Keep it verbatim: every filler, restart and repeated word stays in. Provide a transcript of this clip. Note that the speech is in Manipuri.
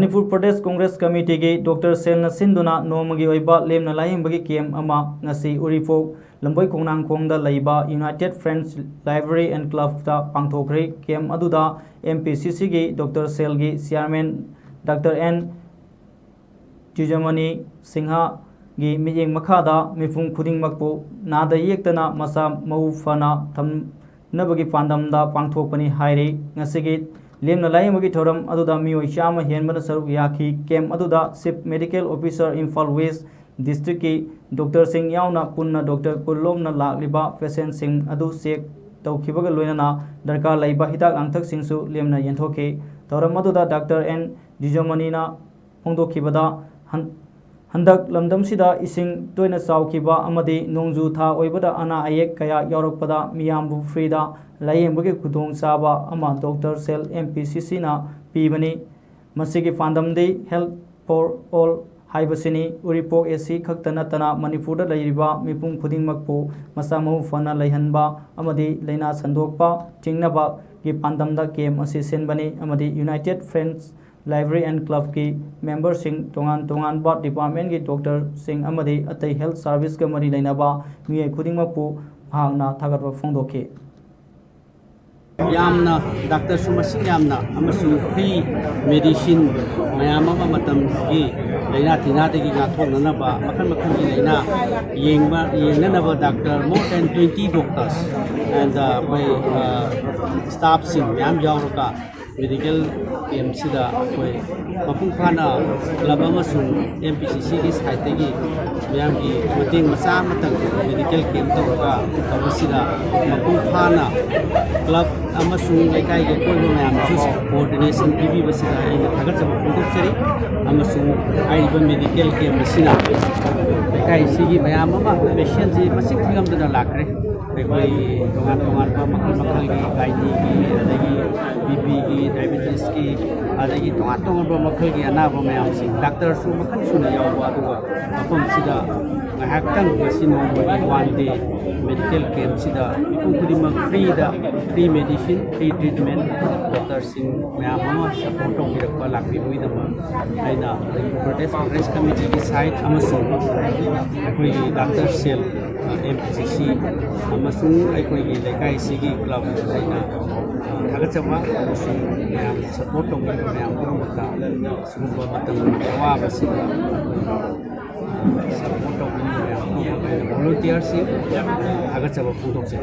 ꯃꯅꯤꯄꯨꯔ ꯄ꯭ꯔꯗꯦꯁ ꯀꯣꯡꯒ꯭ꯔꯦꯁ ꯀꯃꯤꯇꯤꯒꯤ ꯗꯣꯛꯇꯔ ꯁꯦꯜꯅ ꯁꯤꯟꯗꯨꯅ ꯅꯣꯡꯃꯒꯤ ꯑꯣꯏꯕ ꯂꯦꯝꯅ ꯂꯥꯌꯦꯡꯕꯒꯤ ꯀꯦꯝ ꯑꯃ ꯉꯁꯤ ꯎꯔꯤꯄꯣꯛ ꯂꯝꯕꯣꯏ ꯈꯣꯡꯅꯥꯡꯈꯣꯡꯗ ꯂꯩꯕ United Friends Library and Clubꯇ ꯄꯥꯡꯊꯣꯛꯈ꯭ꯔꯦ꯫ ꯀꯦꯝ ꯑꯗꯨꯗ M P C Cꯒꯤ ꯗꯣꯛꯇꯔ ꯁꯦꯜꯒꯤ ꯆꯤꯌꯥꯔꯃꯦꯟ ꯗꯥꯛꯇꯔ ꯑꯦꯟ ꯖꯨꯖꯃꯅꯤ ꯁꯤꯡꯍꯒꯤ ꯃꯤꯠꯌꯦꯡ ꯃꯈꯥꯗ ꯃꯤꯄꯨꯝ ꯈꯨꯗꯤꯡꯃꯛꯄꯨ ꯅꯥꯗ ꯌꯦꯛꯇꯅ ꯃꯁꯥ ꯃꯎ ꯐꯅ ꯊꯝꯅꯕꯒꯤ ꯄꯥꯟꯗꯝꯗ ꯄꯥꯡꯊꯣꯛꯄꯅꯤ ꯍꯥꯏꯔꯤ꯫ ꯉꯁꯤꯒꯤ ꯂꯦꯝꯅ ꯂꯥꯌꯦꯡꯕꯒꯤ ꯊꯧꯔꯝ ꯑꯗꯨꯗ ꯃꯤꯑꯣꯏ ꯆꯥꯝꯃ ꯍꯦꯟꯕꯅ ꯁꯔꯨꯛ ꯌꯥꯈꯤ꯫ ꯀꯦꯝ ꯑꯗꯨꯗ Chief Medical Officer Imphal West Districtꯀꯤ ꯗꯣꯛꯇꯔꯁꯤꯡ ꯌꯥꯎꯅ ꯄꯨꯟꯅ ꯗꯣꯛꯇꯔ ꯀꯨꯟꯂꯣꯝꯅ ꯂꯥꯛꯂꯤꯕ ꯄꯦꯁꯦꯟꯁꯤꯡ ꯑꯗꯨ ꯆꯦꯛ ꯇꯧꯈꯤꯕꯒ ꯂꯣꯏꯅꯅ ꯗꯔꯀꯥꯔ ꯂꯩꯕ ꯍꯤꯗꯥꯛ ꯂꯥꯡꯊꯛꯁꯤꯡꯁꯨ ꯂꯦꯝꯅ ꯌꯦꯟꯊꯣꯛꯈꯤ꯫ ꯊꯧꯔꯝ ꯑꯗꯨꯗ ꯗꯥꯛꯇꯔ ꯑꯦꯟ ꯖꯨꯖꯃꯅꯤꯅ ꯐꯣꯡꯗꯣꯛꯈꯤꯕꯗ, ꯍꯟ-, ꯍꯟꯗꯛ ꯂꯝꯗꯝꯁꯤꯗ ꯏꯁꯤꯡ ꯇꯣꯏꯅ ꯆꯥꯎꯈꯤꯕ ꯑꯃꯗꯤ ꯅꯣꯡꯖꯨ ꯊꯥ ꯑꯣꯏꯕꯗ ꯑꯅꯥ ꯑꯌꯦꯛ ꯀꯌꯥ ꯌꯥꯎꯔꯛꯄꯗ ꯃꯤꯌꯥꯝꯕꯨ freeꯗ ꯂꯥꯌꯦꯡꯕꯒꯤ ꯈꯨꯗꯣꯡꯆꯥꯕ ꯑꯃ ꯗꯣꯛꯇꯔ ꯁꯦꯜ M P C Cꯅ ꯄꯤꯕꯅꯤ꯫ ꯃꯁꯤꯒꯤ ꯄꯥꯟꯗꯝꯗꯤ Health for All ꯍꯥꯏꯕꯁꯤꯅꯤ꯫ ꯎꯔꯤꯄꯣꯛ A C ꯈꯛꯇ ꯅꯠꯇꯅ ꯃꯅꯤꯄꯨꯔꯗ ꯂꯩꯔꯤꯕ ꯃꯤꯄꯨꯝ ꯈꯨꯗꯤꯡꯃꯛꯄꯨ ꯃꯁꯥ ꯃꯎ ꯐꯅ ꯂꯩꯍꯟꯕ ꯑꯃꯗꯤ ꯂꯥꯏꯅꯥ ꯁꯟꯗꯣꯛꯄ ꯊꯤꯡꯅꯕꯒꯤ ꯄꯥꯟꯗꯝꯗ ꯀꯦꯝ ꯑꯁꯤ ꯁꯤꯟꯕꯅꯤ ꯑꯃꯗꯤ United Friends Library and Clubꯀꯤ memberꯁꯤꯡ, ꯇꯣꯉꯥꯟ ꯇꯣꯉꯥꯟꯕ departmentꯀꯤ ꯗꯣꯛꯇꯔꯁꯤꯡ ꯑꯃꯗꯤ ꯑꯇꯩ health serviceꯀ ꯃꯔꯤ ꯂꯩꯅꯕ ꯃꯤꯑꯣꯏ ꯈꯨꯗꯤꯡꯃꯛꯄꯨ ꯃꯍꯥꯛꯅ ꯊꯥꯒꯠꯄ ꯐꯣꯡꯗꯣꯛꯈꯤ꯫ ꯌꯥꯝꯅ, ꯗꯥꯛꯇꯔꯁꯨ ꯃꯁꯤꯡ ꯌꯥꯝꯅ ꯑꯃꯁꯨꯡ free medicine ꯃꯌꯥꯝ ꯑꯃ, ꯃꯇꯝꯒꯤ ꯂꯥꯏꯅꯥ ꯇꯤꯟꯅꯥꯗꯒꯤ ꯉꯥꯛꯊꯣꯛꯅꯅꯕ ꯃꯈꯜ ꯃꯈꯜꯒꯤ ꯂꯥꯏꯅꯥ ꯌꯦꯡꯕ, ꯌꯦꯡꯅꯅꯕ doctor more than twenty doctors and, ꯑ, ꯑꯩꯈꯣꯏ, ꯑ, staffꯁꯤꯡ ꯃꯌꯥꯝ ꯌꯥꯎꯔꯒ medical campꯁꯤꯗ ꯑꯩꯈꯣꯏ ꯃꯄꯨꯡ ꯐꯥꯅ club ꯑꯃꯁꯨꯡ M P C Cꯒꯤ sideꯇꯒꯤ ꯃꯌꯥꯝꯒꯤ ꯃꯇꯦꯡ ꯃꯆꯥ ꯑꯃꯇꯪ medical camp ꯇꯧꯔꯒ ꯇꯧꯕꯁꯤꯗ ꯃꯄꯨꯡ ꯐꯥꯅ club ꯑꯃꯁꯨꯡ ꯂꯩꯀꯥꯏꯒꯤ ꯑꯀꯣꯏꯕ ꯃꯌꯥꯝꯗꯁꯨ coordination ꯄꯤꯕꯤꯕꯁꯤꯗ ꯑꯩꯅ ꯊꯥꯒꯠꯆꯕ ꯐꯣꯡꯗꯣꯛꯆꯔꯤ꯫ ꯑꯃꯁꯨꯡ ꯍꯥꯏꯔꯤꯕ medical camp ꯑꯁꯤꯅ ꯂꯩꯀꯥꯏꯁꯤꯒꯤ ꯃꯌꯥꯝ ꯑꯃ patientꯁꯤ ꯃꯁꯤꯡ ꯊꯤꯉꯝꯗꯅ ꯂꯥꯛꯈ꯭ꯔꯦ꯫ ꯑꯩꯈꯣꯏꯒꯤ ꯇꯣꯉꯥꯟ ꯇꯣꯉꯥꯟꯕ ꯃꯈꯜ ꯃꯈꯜꯒꯤ gynaeꯒꯤ, ꯑꯗꯒꯤ B Pꯒꯤ, diabetesꯀꯤ, ꯑꯗꯒꯤ ꯇꯣꯉꯥꯟ ꯇꯣꯉꯥꯟꯕ ꯃꯈꯜꯒꯤ ꯑꯅꯥꯕ ꯃꯌꯥꯝꯁꯤꯡ, ꯗꯥꯛꯇꯔꯁꯨ ꯃꯈꯜ ꯁꯨꯅ ꯌꯥꯎꯕ, ꯑꯗꯨꯒ ꯃꯐꯝꯁꯤꯗ ꯉꯥꯏꯍꯥꯛꯇꯪ ꯉꯁꯤ ꯅꯣꯡꯃꯒꯤ one day medical campꯁꯤꯗ ꯃꯤꯄꯨꯝ ꯈꯨꯗꯤꯡꯃꯛ freeꯗ, free medicine, free treatment, doctor ꯁꯤꯡ ꯃꯌꯥꯝ ꯑꯃ ꯁꯄꯣꯔꯠ ꯇꯧꯕꯤꯔꯛꯄ, ꯂꯥꯛꯄꯤꯕꯒꯤꯗꯃꯛ ꯑꯩꯅ ꯄ꯭ꯔꯣꯇꯦꯁ ꯀꯣꯡꯒ꯭ꯔꯦꯁ ꯀꯃꯤꯇꯤꯒꯤ ꯁꯥꯏꯠ ꯑꯃꯁꯨꯡ ꯑꯩꯈꯣꯏꯒꯤ ꯗꯥꯛꯇꯔ ꯁꯦꯜ, ꯑꯦꯝ ꯄꯤ ꯁꯤ ꯁꯤ ꯑꯃꯁꯨꯡ ꯑꯩꯈꯣꯏꯒꯤ ꯂꯩꯀꯥꯏꯁꯤꯒꯤ ꯀ꯭ꯂꯕ ꯑꯩꯅ ꯊꯥꯒꯠꯆꯕ ꯑꯃꯁꯨꯡ ꯃꯌꯥꯝ ꯁꯄꯣꯔꯠ ꯇꯧꯕꯤꯔꯤꯕ ꯃꯌꯥꯝ ꯄꯨꯝꯅꯃꯛꯇ ꯁꯤꯒꯨꯝꯕ ꯃꯇꯝꯒꯤ ꯑꯋꯥꯕꯁꯤꯗ ꯁꯄꯣꯔꯠ ꯇꯧꯕꯤꯔꯤꯕ ꯃꯌꯥꯝ ꯄꯨꯝꯅꯃꯛ ꯑꯩꯅ ꯚꯣꯂꯨꯟꯇꯤꯌꯔꯁꯤꯡ ꯊꯥꯒꯠꯆꯕ ꯐꯣꯡꯗꯣꯛꯆꯔꯤ꯫